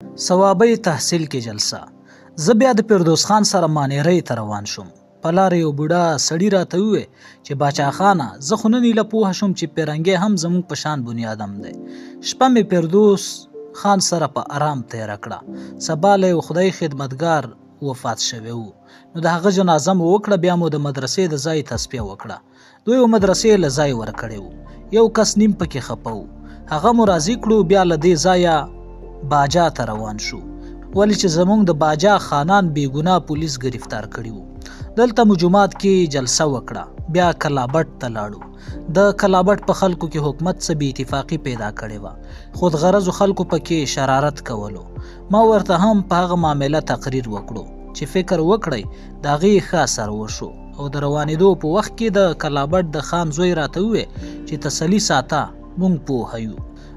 صوابۍ تحصیل کې جلسه. زه بیا د فردوس خان سره مانیرۍ ته روان شوم. په لاره یو بوډا سړي راته ووی چې باچا خانه، زه خو نن ایله پوه شوم چې پیرنګی هم زموږ په شان بنیادم دی. شپه مې فردوس خان سره په ارام تیره کړه. سبا له یو خدای خدمتګار وفات شوی و، نو د هغه جنازه مو وکړه. بیا مو د مدرسې د ځای تصفیه وکړه. دوی مدرسې له ځای ورکړی و، یو کس نیم پکې خپه و، هغه مو راضي کړو. بیا له دې ځایه باجا ته روان شو، ولې چې زمونږ د باجا خانان بې ګناه پولیس گرفتار کړي وو. دلته مو جومات کې جلسه وکړه. بیا کلابټ ته لاړو. د کلابټ په خلکو کې حکومت څه بې اتفاقي پیدا کړې وه، خود غرضو خلکو پکې شرارت کولو. ما ورته هم په هغه معامله تقریر وکړو چې فکر وکړئ، د هغې ښه اثر وشو. او د روانېدو په وخت کې د کلابټ د خان زوی راته ووی چې تسلي ساته، مونږ پوه یو،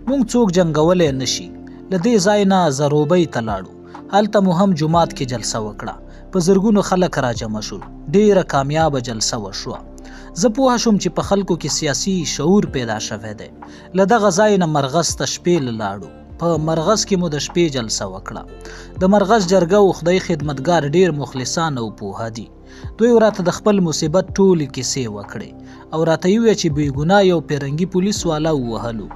مونږ څوک جنګولی نشي. له دې ځای نه زروبۍ ته لاړو. هلته مو هم جومات کې جلسه وکړه. په زرګونو خلک راجمع شول. ډیره کامیابه جلسه وشوه. زه پوه شوم چې په خلکو کې سیاسي شعور پیدا شوی دی. له دغه ځای نه مرغز ته شپې له لاړو. په مرغز کې مو د شپې جلسه وکړه. د مرغز جرګه او خدای خدمتګار ډیر مخلصان او پوه دي. دوی راته د خپل مصیبت ټولې کیسې وکړې او راته یې وویل چې بې ګناه یو پیرنګي پولیس والا ووهلو،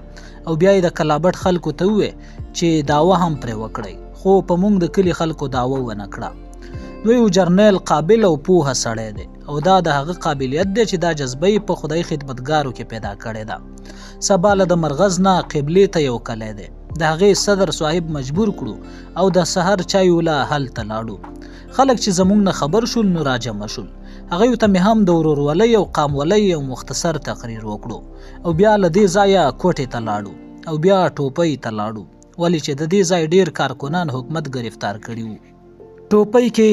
او بیا یې د کلابټ خلکو ته وویل چې دعوه هم پرې وکړئ، خو په مونږ د کلي خلکو دعوه ونه کړه. دوی جرنیل قابل او پوهه سړی دی، او دا د هغه قابلیت دی چې دا جذبه یې په خدای خدمتګارو کې پیدا کړې ده. سبا له د مرغز نه قبلې ته یو کلی دی، د هغې صدر صاحب مجبور کړو او د سحر چایو له هلته لاړو. خلک چې زمونږ نه خبر شول نو راجمع شول. هغوی ته مې هم د ورورولۍ او قامولۍ یو مختصر تقریر وکړو، او بیا له دې ځایه کوټې ته لاړو او بیا ټوپۍ ته لاړو، ولې چې د دې ځای ډیر کارکنان حکومت گرفتار کړي وو. ټوپۍ کې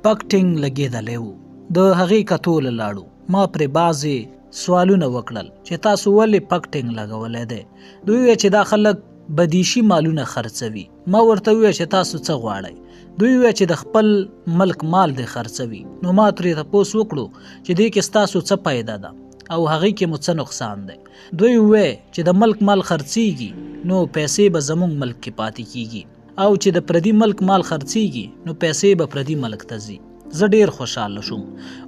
پکټینګ لګېدلی و، د هغې کتو له لاړو. ما پرې بعضې سوالونه وکړل چې تاسو ولې پکټینګ لګولی دی؟ دوی وویل چې دا خلک بدیشي مالونه خرڅوي. ما ورته وویل چې تاسو څه غواړئ؟ دوی وویل چې د خپل ملک مال دې خرڅوي. نو ما ترې تپوس وکړو چې دې کې ستاسو څه پیدا ده او هغې کې مو څه نقصان دی؟ دوی وویل چې د ملک مال خرڅیږي نو پیسې به زمونږ ملک کې پاتې کیږي، او چې د پردي ملک مال خرڅیږي نو پیسې به پردي ملک ته ځي. زه ډیر خوشحاله شوم،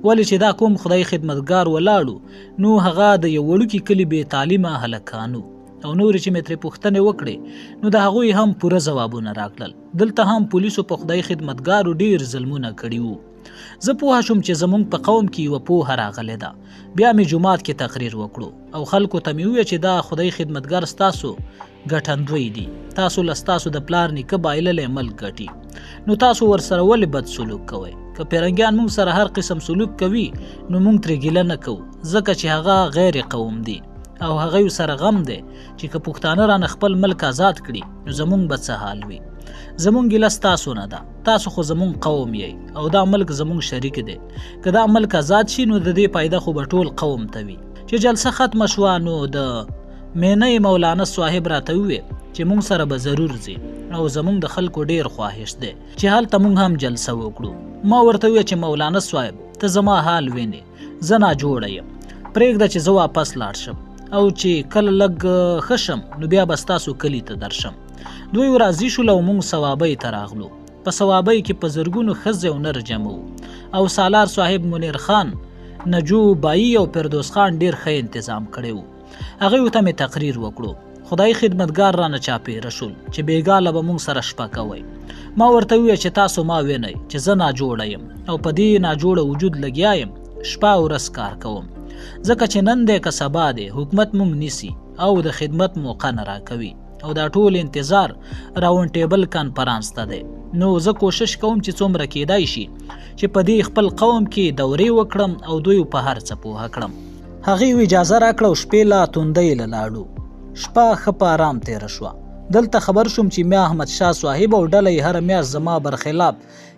ولې چې دا کوم خدای خدمتګار ولاړو نو هغه د یو وړوکي کلي بې تعلیمه هلکانو، او نورې چې مې ترې پوښتنې وکړې نو د هغوی هم پوره ځوابونه راکړل. دلته هم پولیسو په خدای خدمتګارو ډیر ظلمونه کړي وو. زه پوه شوم چې زمونږ په قوم کې یوه پوهه راغلې ده. بیا مې جومات کې تقریر وکړو او خلکو ته مې وویل چې دا خدای خدمتګار ستاسو ګټندوی دي، تاسو له ستاسو د پلار نیکه بایللی ملک ګټي، نو تاسو ورسره ولې بد سلوک کوئ؟ که پیرنګیان مونږ سره هر قسم سلوک کوي نو مونږ ترې ګیله نه کوو، ځکه چې هغه غیر قوم دي او هغوی سره غم دی چې که پښتانه رانه خپل ملک آزاد کړي نو زمونږ به څه حال وي. زمونږ ګیله ستاسو نه ده، تاسو خو زمونږ قوم یئ او دا ملک زمونږ شریک دی. که دا ملک آزاد شي نو د دې فایده خو به ټول قوم ته وي. چې جلسه ختمه شوه نو د مینۍ مولانا صاحب راته وویل چې مونږ سره به ضرور ځي او زمونږ د خلکو ډیر خواهش دی چې هلته مونږ هم جلسه وکړو. ما ورته وویل چې مولانا صاحب، ته زما حال وینې، زه ناجوړه یم، پرېږده چې زه واپس لاړ شم، او چې کله لږ ښه شم نو بیا به ستاسو کلي ته درشم. دوی راضي شول او مونږ صوابۍ ته راغلو. په صوابۍ کې په زرګونو ښځې او نر جمع وو، او سالار صاحب منیر خان، نجو بایي او فردوس خان ډیر ښه انتظام کړی وو. هغوی ته مې تقریر وکړو. خدای خدمتګار رانه چاپېره شول چې بېګاله به مونږ سره شپه کوئ. ما ورته وویل چې تاسو ما وینئ چې زه ناجوړه یم او په دې ناجوړه وجود لګیا یم، شپه او ورځ کار کوم، ځکه چې نن دی که سبا دی حکومت مونږ نیسي او د خدمت موقع نه راکوي، او دا ټول انتظار راونډ ټیبل کانفرنس ته دی. نو زه کوشش کوم چې څومره کېدای شي چې په دې خپل قوم کې دورې وکړم او دوی په هر څه پوهه کړم. هغې اجازه راکړه او شپې لا توندۍ له لاړو. شپه ښه په ارام تېره شوه. دلته خبر شوم چې میا احمد شاه صاحب او ډله یې هره میاشت زما برخلاف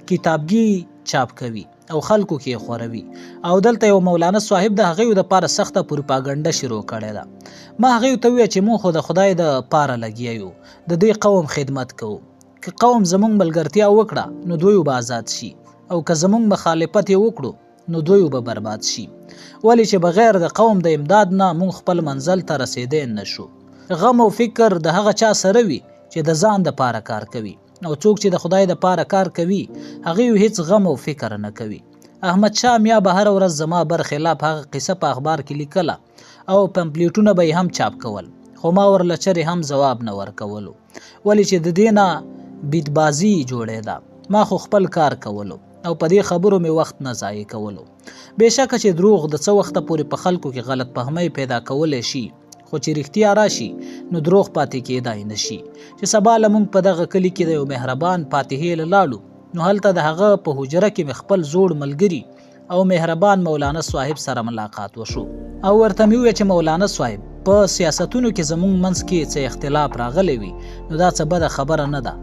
کتابګي چاپ کوي او خلکو کې یې خوروي، او دلته یو مولانا صاحب د هغوی دپاره سخته پروپاګنډه شروع کړې ده. ما هغوی ته وویل چې موږ خو د خدای د پاره لګیا یو، د دې قوم خدمت کوو. که قوم زمونږ ملګرتیا وکړه نو دوی به آزاد شي، او که زمونږ مخالفت یې وکړو نو دوی به برباد شي، ولې چې بغیر د قوم د امداد نه مونږ خپل منزل ته رسېدی نه شو. غم او فکر د هغه چا سره وي چې د ځان د پاره کار کوي. او څوک چې د خدای د پاره کار کوي هغوی هیڅ غم او فکر نه کوي. احمد شاه میا به هره ورځ زما برخلاف هغه قصه په اخبار کې لیکله او پمپلیټونه به یې هم چاپ کول، خو ما ورله چرې هم ځواب نه ورکولو، ولې چې د دې نه بیتبازي جوړېده. ما خو خپل کار کولو او په دې خبرو مې وخت نه ضایع کولو. بېشکه چې دروغ د څه وخته پورې په خلکو کې غلط فهمۍ پیدا کولی شي، خو چې رښتیا راشي نو دروغ پاتې کېدای نه شي. چې سبا له موږ په دغه کلي کې د یو مهربان فاتحې له لاړو، نو هلته د هغه په حجره کې مې خپل زوړ ملګري او مهربان مولانا صاحب سره ملاقات وشو او ورته مې وویل چې مولانا صاحب، په سیاستونو کې زموږ منځ کې څه اختلاف راغلی وي نو دا څه بده خبره نه ده.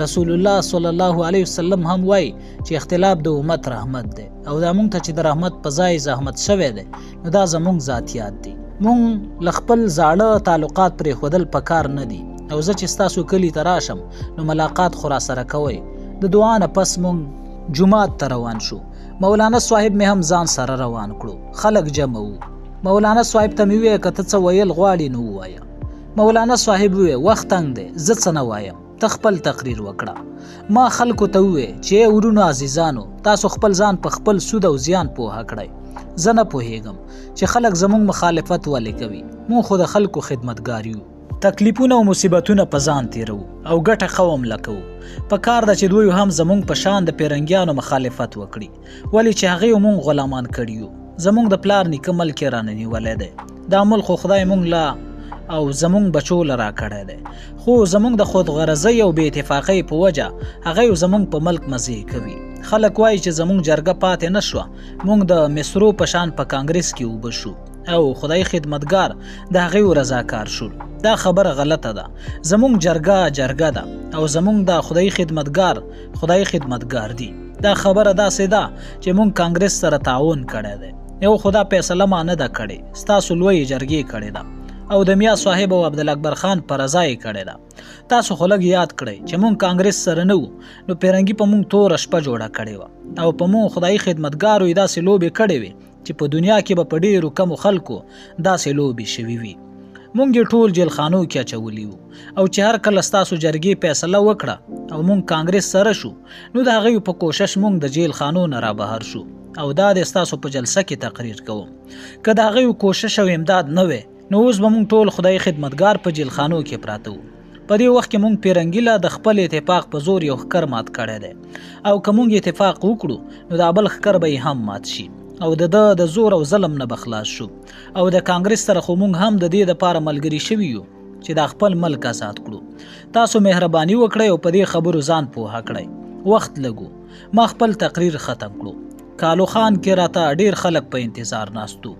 رسول الله صلی الله علیه وسلم هم وایي چې اختلاف د امت رحمت دی، او دا موږ ته چې د رحمت په ځای زحمت شوی دی نو دا زموږ ذاتیات دي. موږ له خپل زاړه تعلقات پرېښودل پکار نه دي، او زه چې ستاسو کلي ته راشم نو ملاقات خو راسره کوئ. د دعا نه پس موږ جومات ته روان شو. مولانا صاحب مې هم ځان سره روان کړو. خلک جمع وو. مولانا صاحب ته مې وویل که ته څه ویل غواړې نو ووایه. مولانا صاحب وویل وخت تنګ دی، زه څه نه وایم، ته خپل تقریر وکړه. ما خلکو ته وویل چې ای ورونو عزیزانو، تاسو خپل ځان په خپل سود او زیان پوهه کړئ. زه نه پوهېږم چې خلک زموږ مخالفت ولې کوي، موږ خو د خلکو خدمتګار یو. تکلیفونه او مصیبتونه په ځان تېروو او ګټه قوم له کوو. په کار ده چې دوی هم زموږ په شان د پیرنګیانو مخالفت وکړي، ولې چې هغوی موږ غلامان کړي یو. زموږ د پلار نیکه ملک یې رانه نیولی دی. دا ملک خو خدای موږ له او زموږ بچو له راکړی دی، خو زموږ د خودغرضۍ او بې اتفاقۍ په وجه هغوی زموږ په ملک مزې کوي. خلک وایي چې زموږ جرګه پاتې نه شوه، موږ د مصرو په شان په کانګرس کې اوبه شو او خدای خدمتګار د هغوی رضاکار شو. دا خبره غلطه ده. زموږ جرګه جرګه ده او زموږ د خدای خدمتګار خدای خدمتګار دي. دا خبره داسې ده چې موږ کانګرس سره تعاون کړی دی. یو خدا فیصله ما نه ده کړې، ستاسو لویې جرګې کړې ده او د میا صاحب او عبدالاکبر خان په رضا یې کړې ده. تاسو خو لږ یاد کړئ چې موږ کانګرس سره نه وو نو پیرنګي په موږ توره شپه جوړه کړې وه او په موږ خدایي خدمتګارو یې داسې لوبې کړې وې چې په دنیا کې به په ډېرو کمو خلکو داسې لوبې شوې وي. موږ یې ټول جیلخانو کې اچولي وو او چې هر کله ستاسو جرګې فیصله وکړه او موږ کانګرس سره شو نو د هغوی په کوشش موږ د جیلخانو نه را بهر شو او دا د ستاسو په جلسه کې تقریر کوم. که د هغوی کوشش او امداد نه وی نو اوس به موږ ټول خدای خدمتګار په جیلخانو کې پراته وو. په دې وخت کې موږ پیرنګي له د خپل اتفاق په زور یو ښکر مات کړی دی او که موږ اتفاق وکړو نو دا بل ښکر به یې هم مات شي او د ده د زور او ظلم نه به خلاص شو. او د کانګرس سره خو موږ هم د دې دپاره ملګري شوي یو چې دا خپل ملک ازاد کړو. تاسو مهرباني وکړئ او په دې خبرو ځان پوهه کړئ. وخت لږو. ما خپل تقریر ختم کړو. کالو خان کې راته ډېر خلک په انتظار ناست وو.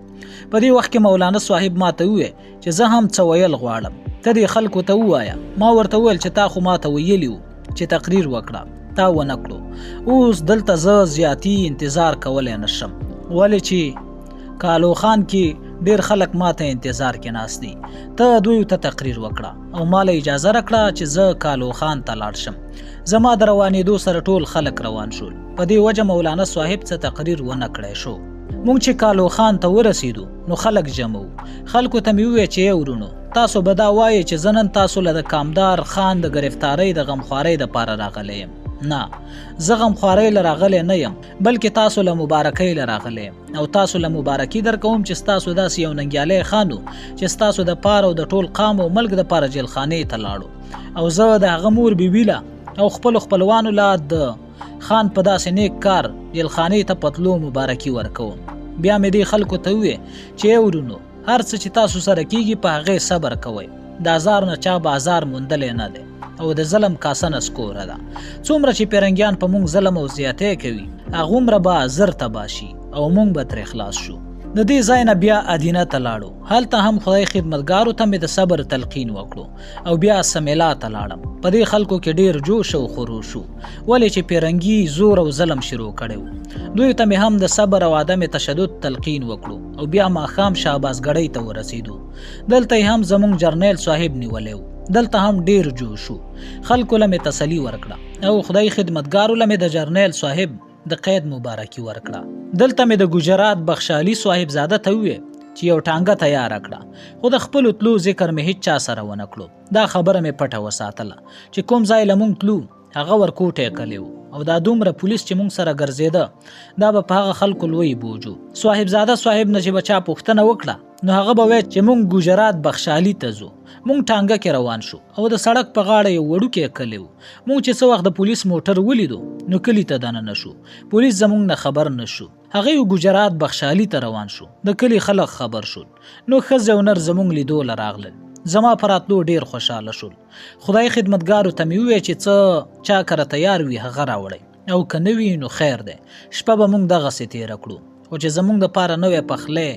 په دې وخت کې مولانا صاحب ما ته وویل چې زه هم څه ویل غواړم، ته دې خلکو ته ووایه. ما ورته وویل چې تا خو ما ته ویلي وو چې تقریر وکړه، تا ونه کړو. اوس دلته زه زیاتي انتظار کولی نه شم، ولې چې کالو خان کې ډېر خلک ما ته انتظار کې ناست دي. ته دوی ته تقریر وکړه او ما له اجازه راکړه چې زه کالو خان ته لاړ شم. زما د روانېدو سره ټول خلک روان شول. په دې وجه مولانا صاحب څه تقریر ونه کړی شو. موږ چې کالو خان ته ورسېدو نو خلک جمع وو. خلکو ته مې وویل چې ای ورونو، تاسو به دا وایئ چې زه نن تاسو له د کامدار خان د ګرفتارۍ د غمخوارۍ دپاره راغلی یم. نه، زه غمخوارۍ له راغلی نه یم، بلکې تاسو له مبارکۍ له راغلی یم او تاسو له مبارکي درکوم چې ستاسو داسې یو ننګیالی خان و چې ستاسو د پاره او د ټول قام او ملک دپاره جیلخانې ته لاړو او زه د هغه مور بیبي له او خپلو خپلوانو له د خان په داسې نیک کار جیلخانې ته په تلو مبارکي ورکوم. بیا مې دې خلکو ته وویل چې ای ورونو، هر څه چې تاسو سره کیږي په هغې صبر کوئ. د ازار نه چا بازار موندلی نه دی او د ظلم کاسه نسکوره ده. څومره چې پیرنګیان په موږ ظلم او زیاتی کوي هغومره به زر تباه شي او موږ به ترې خلاص شو. د دې ځای نه بیا ادینه ته لاړو. هلته هم خدای خدمتګارو ته مې د صبر تلقین وکړو او بیا سمیلا ته لاړم. په دې خلکو کې ډېر جوش او خروش و، ولې چې پیرنګي زور او ظلم شروع کړی و. دوی ته مې هم د صبر او عدم تشدد تلقین وکړو او بیا ماښام شهبازګړۍ ته ورسېدو. دلته یې هم زموږ جرنیل صاحب نیولی و. دلته هم ډېر جوش و. خلکو له مې تسلي ورکړه او خدای خدمتګارو له مې د جرنیل صاحب د قید مبارکي ورکړه. دلته مې د ګجرات بخشالي صاحب زاده ته وویل چې یو ټانګه تیاره کړه، خو د خپلو تلو ذکر مې هیڅ چا سره ونه کړو. دا خبره مې پټه وساتله چې کوم ځای له موږ تلو هغه ورکوټی کلی و او دا دومره پولیس چې مونږ سره ګرځېده دا به په هغه خلکو لوی بوج و. صاحبزاده صاحب نه چې به چا پوښتنه وکړه نو هغه به وایي چې مونږ ګجرات بخشالي ته ځو. مونږ ټانګه کې روان شو او د سړک په غاړه یو وړوکی کلی و. مونږ چې څه وخت د پولیس موټر ولیدو نو کلي ته دننه شو. پولیس زمونږ نه خبر نه شو. هغه یو ګجرات بخشالي ته روان شو. د کلي خلک خبر شول نو ښځې او نر زمونږ لیدو له راغلل. زما په راتلو ډیر خوشحاله شول. خدای خدمتګارو ته مې وویل چې څه چا کره تیار وي هغه راوړئ او که نه وي نو خیر دی، شپه به مونږ دغسې تېره کړو، خو چې زمونږ دپاره نوی پخلی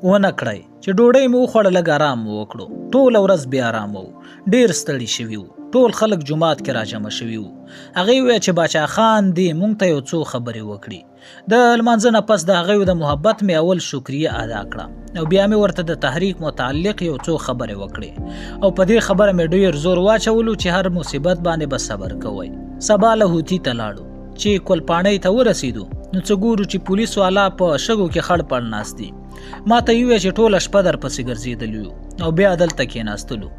ونه کړئ. چې ډوډۍ مو وخوړه لږ ارام مو وکړو. ټوله ورځ بې ارامه وو، ډېر ستړي شوي وو. ټول خلک جومات کې راجمع شوي وو. هغې وویل چې باچا خان دې مونږ ته یو څو خبرې وکړي. د لمانځه نه پس د هغوی د محبت مې اول شکریه ادا کړه او بیا مې ورته د تحریک متعلق یو څو خبرې وکړې او په دې خبره مې ډېر زور واچولو چې هر مصیبت باندې به صبر کوئ. سبا له هوتي ته لاړو. چې کولپاڼۍ ته ورسېدو نو څه ګورو چې پولیس والا په شګو کې خړ پړ ناست دي. ما ته یې وویل چې ټوله شپه در پسې ګرځېدلي یو او بیا دلته کېناستلو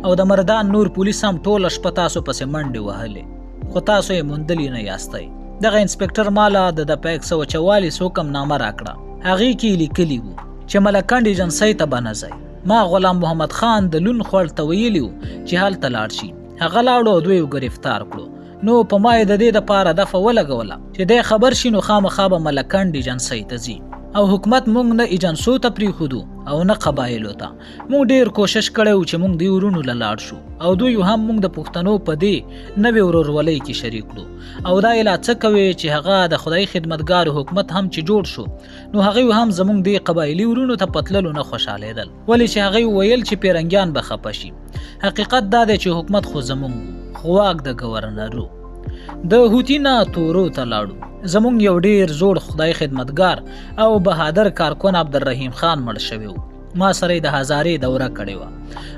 او د مردان نور پولیس هم ټوله شپه تاسو پسې منډې وهلې خو تاسو یې موندلي نه یاستئ. دغه انسپکټر ماله د دفعه 144 حکم نامه راکړه. هغې کې یې لیکلي وو چې ملکنډ ایجنسۍ ته به نه ځئ. ما غلام محمد خان د لون خوړ ته ویلي وو چې هلته لاړ شي. هغه لاړو او دوی ګرفتار کړو. نو په ما یې د دې دپاره دفعه ولګوله چې دی خبر شي نو خامخا به ملکنډ ایجنسۍ ته ځي. او حکومت مونږ نه ایجنسو ته پرېښودو او نه قبایلو ته. مونږ ډېر کوشش کړی و چې مونږ دې ورونو له لاړ شو او دوی هم مونږ د پښتنو په دې نوې ورورولۍ کې شریک کړو. او دا یې لا څه کوي چې هغه د خدای خدمتګارو حکومت هم چې جوړ شو نو هغوی هم زمونږ دې قبایلي ورونو ته په تللو نه خوشحالېدل، ولې چې هغوی ویل چې پیرنګیان به خپه شي. حقیقت دا دی چې حکومت خو زمونږ و، خو واک د ګورنر و. د هوتي نه تورو ته لاړو. زمونږ یو ډیر زوړ خدای خدمتګار او بهادر کارکن عبدالرحیم خان مړ شوی و. ما سره یې د هزارې دوره کړې وه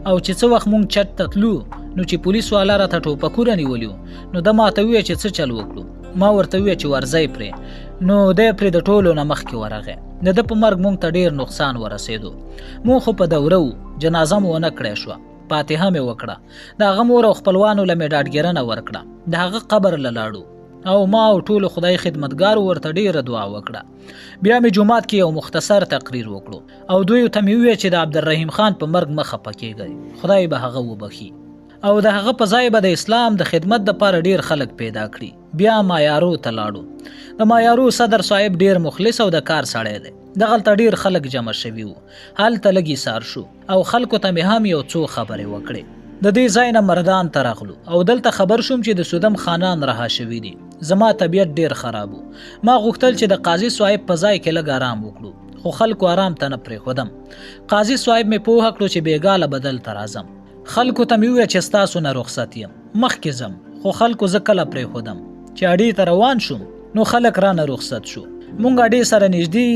او چې څه وخت مونږ چت ته تلو نو چې پولیس والا راته ټوپکونه نیولي وو نو ده ماته وویل چې څه چل وکړو. ما ورته وویل چې ورځئ پرې، نو دی پرې د ټولو نه مخکې ورغی. د ده په مرګ مونږ ته ډیر نقصان ورسېدو. مونږ خو په دوره وو، جنازه مو ونه کړی شوه، فاتحه مې وکړه. د هغه مور او خپلوانو له مې ډاډګیرنه ورکړه. د هغه قبر له لاړو او ما او ټولو خدای خدمتګارو ورته ډېره دعا وکړه. بیا مې جومات کې یو مختصر تقریر وکړو او دوی ته مې وویل چې د عبدالرحیم خان په مرګ مه خفه کېږئ، خدای به هغه وبخي او د هغه په ځای به د اسلام د خدمت دپاره ډېر خلک پیدا کړي. بیا مایارو ته لاړو. د مایارو صدر صاحب ډېر مخلص او د کار سړی دی. دغلته ډېر خلک جمع شوي وو. هلته لږ ایسار شو او خلکو ته مې هم یو څو خبرې وکړې. د دې ځای نه مردان ته راغلو او دلته خبر شوم چې د سودم خانان رها شوي دي. زما طبیعت ډېر خراب و. ما غوښتل چې د قاضي صاحب په ځای کې لږ آرام وکړو، خو خلکو آرام ته نه پرېښودم. قاضي صاحب مې پوهه کړو چې بېګا له به دلته راځم. خلکو ته مې وویل چې ستاسو نه رخصت یم، مخکې ځم، خو خلکو زه کله پرېښودم. چې اډې ته روان شوم نو خلک رانه رخصت شو. مونږ اډې سره نږدې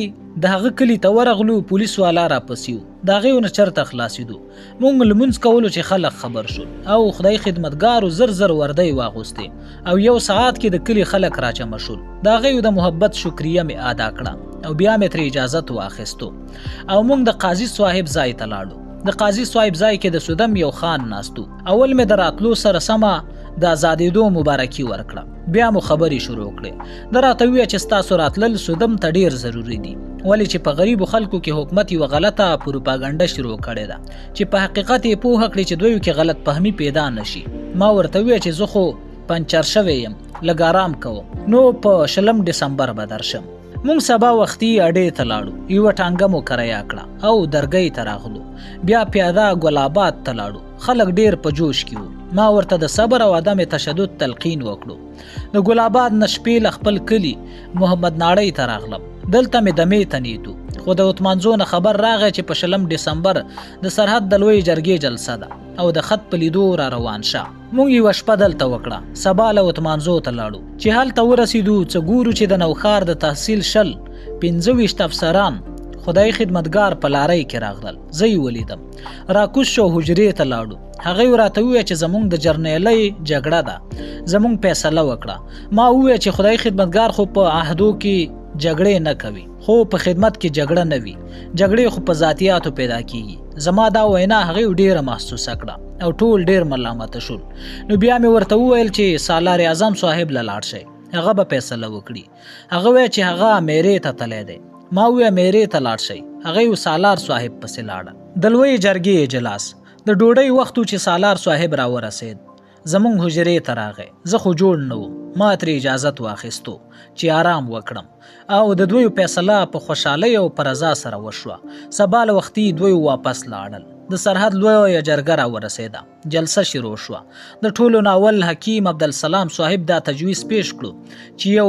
د هغه کلي ته ورغلو، پولیس والا راپسې وو. د هغې نه چرته خلاصېدو. مونږ لمونځ کولو چې خلک خبر شول او خدای خدمتګارو زر زر وردۍ واغوستې او یو ساعت کې د کلي خلک راجمع شول. د هغې د محبت شکریه مې ادا کړه او بیا مې ترې اجازت واخیستو او مونږ د قاضي صاحب ځای ته لاړو. د قاضي صاحب ځای کې د سودم یو خان ناستو. اول مې د راتلو سره سمه د ازادېدو مبارکي ورکړه. بیا مو خبرې شروع کړې. ده راته وویل چې ستاسو راتلل سودم ته ډېر ضروري دي، ولې چې په غریبو خلکو کې حکومت یوه غلطه پروپاګنډه شروع کړې ده چې په حقیقت یې پوهه کړي چې دویو کې غلط فهمي پیدا نشي. ما ورته وویل چې زه خو پنچر شوی یم، لږ آرام کوم، نو په 20 دسمبر به درشم. مونږ سبا وختي اډې ته لاړو، یوه ټانګه مو کرایه کړه او درګۍ ته راغلو. بیا پیاده ګل آباد ته لاړو. خلک ډېر په جوش کې وو. ما ورته د صبر او عدم تشدد تلقین وکړو. د ګل آباد نه شپې له خپل کلي محمد ناړۍ ته راغلم. دلته مې دمې ته نیتو، خو د اتمانزو نه خبر راغی چې په 20 دسمبر د سرحد د لویې جرګې جلسه ده او د خط په لیدو را روان شه. مونږ یوه شپه دلته وکړه. سبا له اتمانزو ته لاړو. چې هلته ورسېدو څه ګورو چې د نوښار د تحصیل 25 افسران خدای خدمتګار په لارۍ کې راغلل. زه یې ولیدم. راکوز شو حجرې ته لاړو. هغوی راته وویل چې زمونږ د جرنیلۍ جګړه ده، زمونږ فیصله وکړه. ما وویل چې خدای خدمتګار خو په عهدو کې جګړې نه کوي، خو په خدمت کې جګړه نه وي. جګړې خو په ذاتیاتو پیدا کیږي. زما دا وینا هغې ډیره محسوسه کړه او ټول ډیر ملامت شول. نو بیا مې ورته وویل چې سالار اعظم صاحب له لاړ شئ، هغه به فیصله وکړي. هغه وی چې هغه میرې ته تللی دی. ما وویل میرې ته لاړ شئ، هغه یو سالار صاحب پسې لاړه. د لویې جرګې اجلاس د ډوډۍ وخت و چې سالار صاحب راورسېد. زمونږ حجرې ته راغی. زه خو جوړ نه وم، ما ترې اجازت واخیستو چې آرام وکړم او د دوی فیصله په خوشحالۍ او په رضا سره وشوه. سبا له وختي دوی واپس لاړل. د سرحد لویه جرګه راورسېده، جلسه شروع شوه. د ټولو نه اول حکیم عبدالسلام صاحب دا تجویز پیش کړو چې یو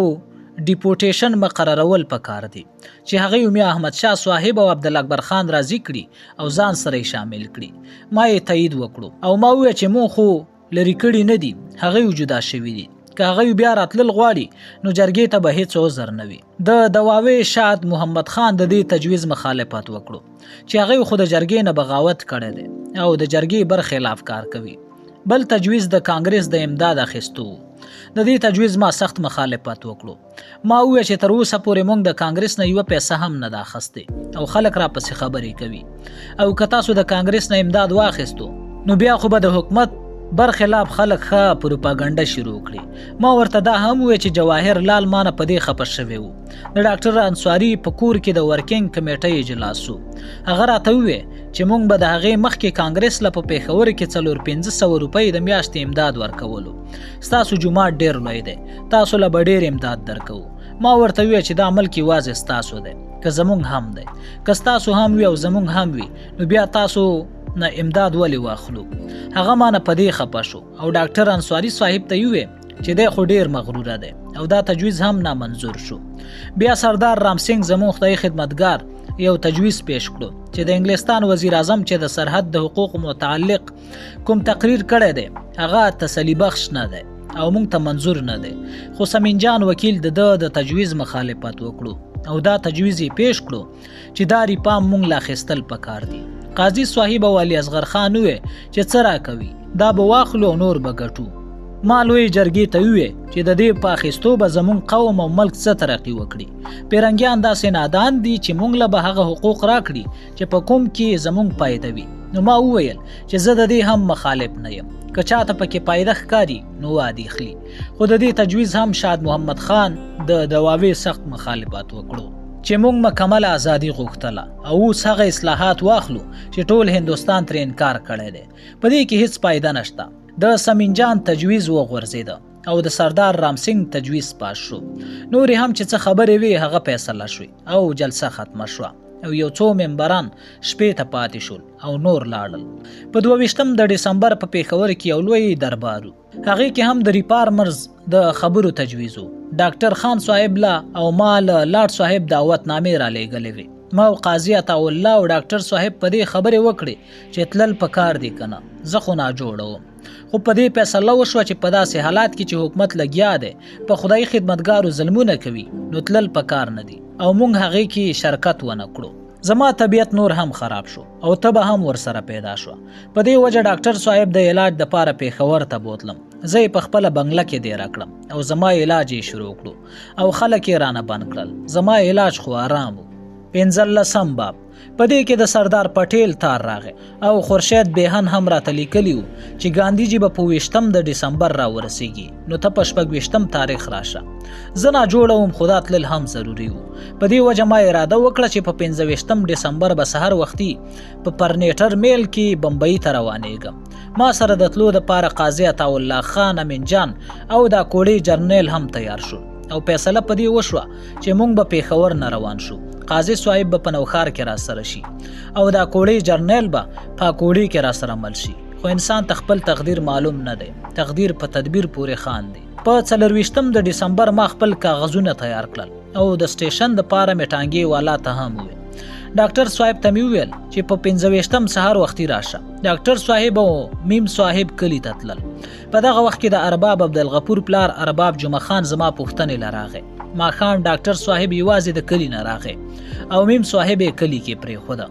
ډیپوټیشن مقررول پکار دی چې هغه میا احمد شاه صاحب او عبدالاکبر خان راضي کړي او ځان سره یې شامل کړي. ما یې تایید وکړو او ما وویل چې مونږ خو لرې کړي نه دي، هغه جدا شوي دي، که هغه بیا راتلل غواړي نو جرګې ته به هیڅ عذر نه وي. د دواوې شاد محمد خان د دې تجویز مخالفت وکړو چې هغه خو د جرګې نه بغاوت کړی دی او د جرګې برخلاف کار کوي. بل تجویز د کانګرس د امداد اخیستو. د دې تجویز ما سخت مخالفت وکړو. ما وویل چې تر اوسه پورې مونږ د کانګرس نه یوه پیسه هم نه ده اخیستې او خلک را پسې خبرې کوي، او که تاسو د کانګرس نه امداد واخیستو نو بیا خو به د حکومت برخلاف خلک ښه پروپاګنډه شروع کړي. ما ورته دا هم وویل چې جواهر لال ما نه په دې خپه شوی و. د ډاکټر انصاري په کور کې د ورکینګ کمیټې اجلاس و. هغه راته وویل چې مونږ به د هغې مخکې کانګرس له په پېښور کې 400-500 روپۍ د میاشتې امداد ورکولو. ستاسو جومات ډېر لوی دی، تاسو له به ډېر امداد درکوو. ما ورته وویل چې دا ملک یوازې ستاسو دی، که زمونږ هم دی. که ستاسو هم وي او زمونږ هم وي نو بیا تاسو نه امداد ولې واخلو؟ هغه ما نه په دې خپه شو او ډاکټر انصاري صاحب ته یې وویل چې دی خو ډیر مغروره دی او دا تجویز هم نامنظور شو. بیا سردار رام سینګ زموږ خدای خدمتګار یو تجویز پیش کړو چې د انګلستان وزیر اعظم چې د سرحد د حقوقو متعلق کوم تقریر کړی دی هغه تسلی بخش نه دی او مونږ ته منظور نه دی. خو سمین جان وکیل د ده د تجویز مخالفت وکړو او دا تجویز یې پیش کړو چې دا ریپام مونږ له اخیستل پکار دي. قاضي صاحب او علي اصغر خان وویل چې څه راکوي، دا به واخلو او نور به ګټو. ما لوی جرګې ته وویل چې د دې په اخیستو به زمونږ قوم او ملک څه ترقي وکړي. پیرنګیان داسې نادان دي چې مونږ له به هغه حقوق راکړي چې په کوم کې زمونږ پایده وي. نو ما وویل چې زه د دې هم مخالف نه یم، که چاته پکې پایده ښکاري نو وادي خلی. خو د دې تجویز هم شاد محمد خان د دواوې سخت مخالفت وکړو چې مونږ مکمله ازادي غوښتله او اوس هغه اصلاحات واخلو چې ټول هندوستان ترې انکار کړی دی، په دې کې هیڅ پایده نشته. د سمین جان تجویز وغورځېده او د سردار رام سینګ تجویز پاس شو. نورې هم چې څه خبرې وې هغه فیصله شوې او جلسه ختمه شوه او یو څو ممبران شپې ته پاتې شول او نور لاړل. په 22 د ډسمبر په پېښور کې یو لوی دربار و. هغې کې هم د ریفارمرز د خبرو تجویز و. ډاکټر خان صاحب له او ما له لاټ صاحب دعوت نامې رالیږلې وې. ما او قاضي عطاالله او ډاکټر صاحب په دې خبرې وکړې چې تلل په کار دي که نه، زه خو ناجوړه وم. خو په دې فیصله وشوه چې په داسې حالات کې چې حکومت لګیا دی په خدایي خدمتګارو ظلمونه کوي نو تلل په کار نه دي او مونږ هغې کې شرکت ونه کړو. زما طبیعت نور هم خراب شو او تبه هم ورسره پیدا شوه. په دې وجه ډاکټر صاحب د علاج دپاره پېښور ته بوتلم. زه یې په خپله بنګله کې دېره کړم او زما علاج یې شروع کړو او خلک یې رانه بند کړل. زما علاج خو آرام و. 15 باب. په دې کې د سردار پټیل تار راغی او خورشید بیهن هم راته لیکلی و چې ګاندیجي به په 20 د ډسمبر راورسیږي نو ته په 26 تاریخ راشه. زه ناجوړه وم خو دا تلل هم ضروري و. په دې وجه ما اراده وکړه چې په 25 ډسمبر به سهار وختي په پرنیټر میل کې بمبئی ته روانېږم. ما سره د تلو دپاره قاضي عطاالله خان، امین جان او د اکوړې جرنیل هم تیار شو او فیصله په دې وشوه چې مونږ به پېښور نه روان شو. قاضي صاحب به په نوښار کې را سره شي او د اکوړې جرنیل به په اکوړې کې را سره مل شي. خو انسان ته خپل تقدیر معلوم نه دی، تقدیر په تدبیر پورې خاندي. په 24 د ډسمبر ما خپل کاغذونه تیار کړل او د سټیشن دپاره مې ټانګې والا ته هم وویل. ډاکټر صاحب ته مې وویل چې په 25 سهار وختي راشه. ډاکټر صاحب او میم صاحب کلي ته تلل. په دغه وخت کې د ارباب عبدالغفور پلار ارباب جمعه خان زما پوښتنې له راغی. ماښام ډاکټر صاحب یوازې د کلي نه راغی او میم صاحب یې کلي کې پرېښوده.